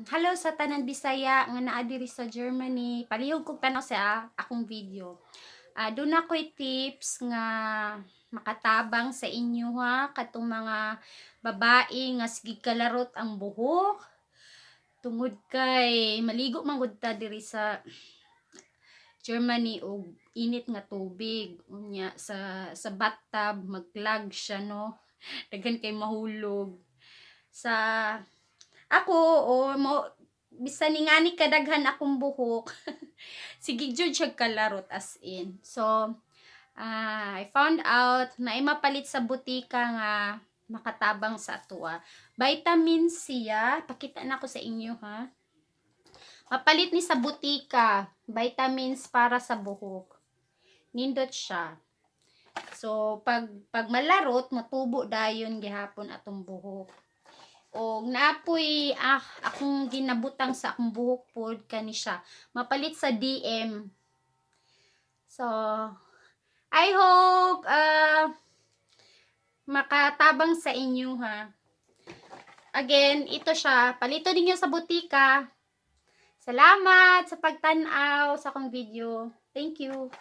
Hello sa tanan Bisaya nga naa diri sa Germany. Palihog kog tan-aw sa akong video. Duna ko'y tips nga makatabang sa inyo ha, katong mga babae nga sige kalarot ang buhok. Tungod kay maligo man gud ta diri sa Germany og init nga tubig. Unya sa bathtub mag-clog siya, no. Daghan kay mahulog. Sa ako o mo bisan ningani kadaghan akong buhok, sige jud siya kalarot as in. So, I found out na mapalit sa butika nga makatabang sa atoa. Vitamin siya. Pakita na ko sa inyo ha. Mapalit ni sa butika. Vitamins para sa buhok. Nindot siya. So, pag malarot, matubo dayon gihapon atong buhok. Og naapoy akong ginabutang sa akong buhok pod, kani siya. Mapalit sa DM. So, I hope makatabang sa inyo ha. Again, ito siya. Palito ninyo sa butika. Salamat sa pagtan-aw sa akong video. Thank you.